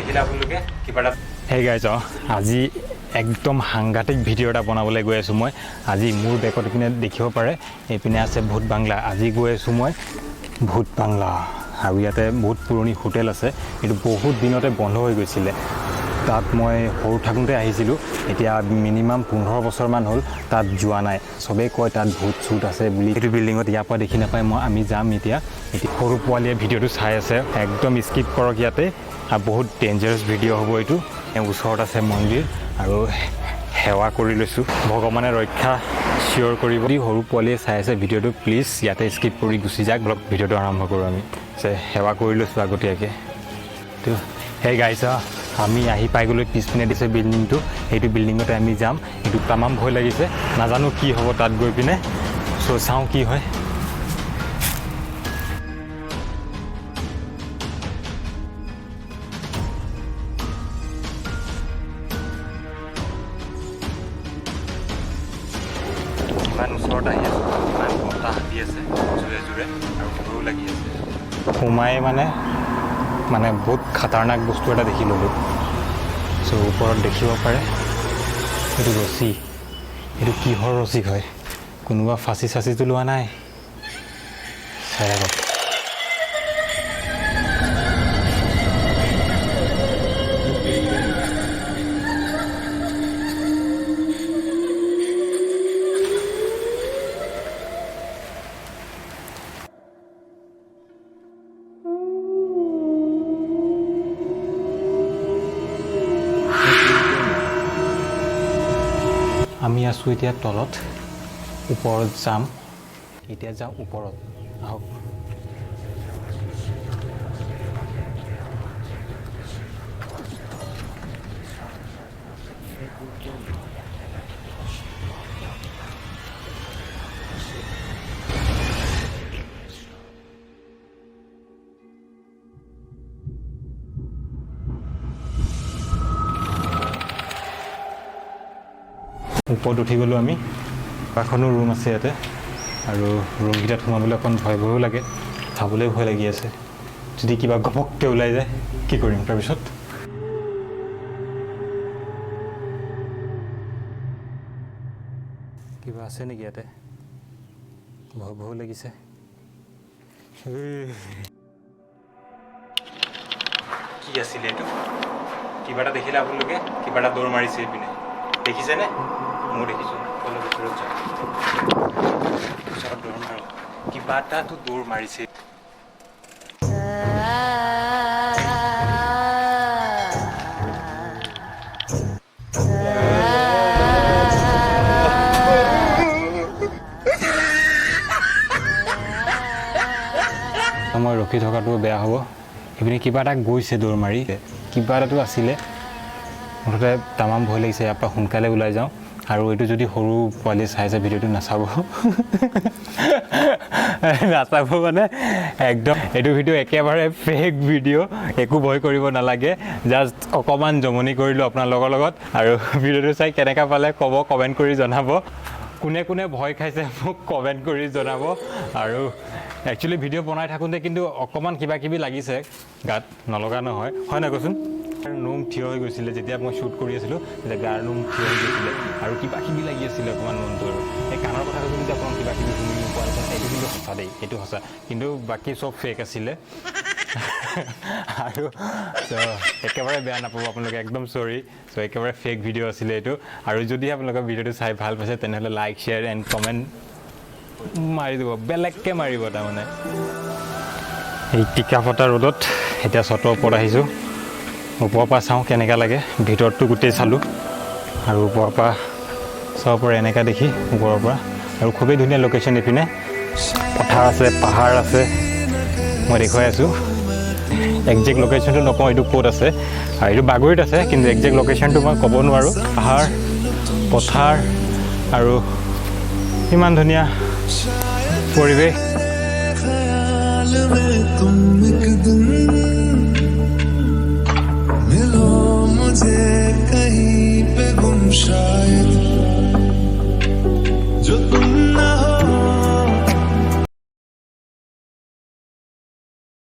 দেখিলে আপোনালোকে কিবা এটা। হে গাইজ, আজি একদম সাংঘাতিক ভিডিঅ' এটা বনাবলৈ গৈ আছোঁ মই। আজি মোৰ বেকত ইপিনে দেখিব পাৰে, এইপিনে আছে ভূত বাংলা। আজি গৈ আছোঁ মই ভূত বাংলা আৰু ইয়াতে বহুত পুৰণি হোটেল আছে। এইটো বহুত দিনতে বন্ধ হৈ গৈছিলে। তাত মই সৰু থাকোঁতে আহিছিলোঁ। এতিয়া মিনিমাম 15 বছৰমান হ'ল তাত যোৱা নাই। চবেই কয় তাত ভূত চুত আছে বুলি। এইটো বিল্ডিঙত ইয়াৰ পৰা দেখি নাপায়। আমি যাম এতিয়া। এতিয়া সৰু পোৱালীয়ে ভিডিঅ'টো চাই আছে, একদম স্কিপ কৰক ইয়াতে আৰু বহুত ডেঞ্জাৰাছ ভিডিঅ' হ'ব এইটো। ওচৰত আছে মন্দিৰ আৰু সেৱা কৰি লৈছোঁ। ভগৱানে ৰক্ষা চিয়'ৰ কৰিব। যদি সৰু পোৱালীয়ে চাই আছে ভিডিঅ'টো, প্লিজ ইয়াতে স্কিপ কৰি গুচি যাওক। অলপ ভিডিঅ'টো আৰম্ভ কৰোঁ আমি। সেৱা কৰি লৈছোঁ আগতীয়াকৈ। তো সেই গাইছ, আমি আহি পাই গ'লোঁ। পিছপিনে দিছে বিল্ডিংটো, সেইটো বিল্ডিঙতে আমি যাম। এইটো তামাম ভয় লাগিছে, নাজানো কি হ'ব তাত গৈ পিনে। চ' চাওঁ কি হয়। ইমান ওচৰত আহি আছোঁ, ইমান বতাহ দি আছে জোৰে জোৰে আৰু ভয়ো লাগি আছে। সোমাই মানে মানে বহুত খাতাৰনাক বস্তু এটা দেখি ল'লোঁ। চ' ওপৰত দেখিব পাৰে, এইটো ৰছী। এইটো কিহৰ ৰছী হয়? কোনোবা ফাঁচি চাচিটো লোৱা নাই? চাই থাকক। আমি আছোঁ এতিয়া তলত, ওপৰত যাম। এতিয়া যাওঁ ওপৰত, আহক। ওপৰত উঠি গ'লোঁ আমি। কেইবাখনো ৰুম আছে ইয়াতে আৰু ৰুমকেইটাত সোমাবলৈ অকণ ভয় ভয়ো লাগে, চাবলৈ ভয় লাগি আছে। যদি কিবা ঘপককৈ ওলাই যায়, কি কৰিম তাৰপিছত? কিবা আছে নেকি ইয়াতে? ভয় ভয়ো লাগিছে। কি আছিলে এইটো? কিবা এটা দেখিলে আপোনালোকে? কিবা এটা দৌৰ মাৰিছে এইপিনে, দেখিছেনে? ময়ো দেখিছোঁ। অলপ ওচৰত যাওঁ, ওচৰত দৌৰ মাৰোঁ। কিবা এটাতো দৌৰ মাৰিছে। মই ৰখি থকাটো বেয়া হ'ব। সেইপিনে কিবা এটা গৈছে দৌৰ মাৰি, কিবা এটাতো আছিলে। মুঠতে তামাম ভয় লাগিছে। ইয়াৰ পৰা সোনকালে ওলাই যাওঁ। আৰু এইটো যদি সৰু পোৱালীয়ে চাই আছে ভিডিঅ'টো, নাচাব, নাচাব। মানে একদম এইটো ভিডিঅ' একেবাৰে ফেক ভিডিঅ', একো ভয় কৰিব নালাগে। জাষ্ট অকণমান জমনি কৰিলোঁ আপোনালোকৰ লগত। আৰু ভিডিঅ'টো চাই কেনেকুৱা পালে ক'ব, কমেণ্ট কৰি জনাব। কোনে কোনে ভয় খাইছে মোক কমেণ্ট কৰি জনাব। আৰু একচুৱেলি ভিডিঅ' বনাই থাকোঁতে কিন্তু অকণমান কিবা কিবি লাগিছে গাত, নলগা নহয়। হয় নহয় কচোন? নোম থিয় হৈ গৈছিলে। যেতিয়া মই শ্বুট কৰি আছিলোঁ, তেতিয়া গাৰ নোম থিয় হৈ গৈছিলে আৰু কিবা কিবি লাগি আছিলে অকণমান মনটো। আৰু এই কাণৰ কথা কৈছিলোঁ যে অকণমান কিবা কিবি শুনি নোপোৱা নিচিনা, এইটো কিন্তু সঁচা দেই, এইটো সঁচা। কিন্তু বাকী চব ফেক আছিলে। আৰু চ' একেবাৰে বেয়া নাপাব আপোনালোকে, একদম চৰি। চ' একেবাৰে ফেক ভিডিঅ' আছিলে এইটো। আৰু যদি আপোনালোকে ভিডিঅ'টো চাই ভাল পাইছে, তেনেহ'লে লাইক, শ্বেয়াৰ এণ্ড কমেণ্ট মাৰি দিব, বেলেগকৈ মাৰিব তাৰমানে। এই টিকা ফটা ৰ'দত এতিয়া চটৰ ওপৰত আহিছোঁ। ওপৰৰ পৰা চাওঁ কেনেকুৱা লাগে। ভিতৰতটো গোটেই চালোঁ আৰু ওপৰৰ পৰা চাব পাৰে এনেকুৱা দেখি ওপৰৰ পৰা। আৰু খুবেই ধুনীয়া লোকেশ্যন। এইপিনে পথাৰ আছে, পাহাৰ আছে, মই দেখুৱাই আছোঁ। একজেক্ট লোকেশ্যনটো নকওঁ এইটো ক'ত আছে। আৰু এইটো বাগৰিত আছে, কিন্তু একজেক্ট লোকেশ্যনটো মই ক'ব নোৱাৰোঁ। পাহাৰ, পথাৰ আৰু ইমান ধুনীয়া পৰিৱেশ। ख्याल में तुम एक दिन मिलो मुझे कहीं पे गुम।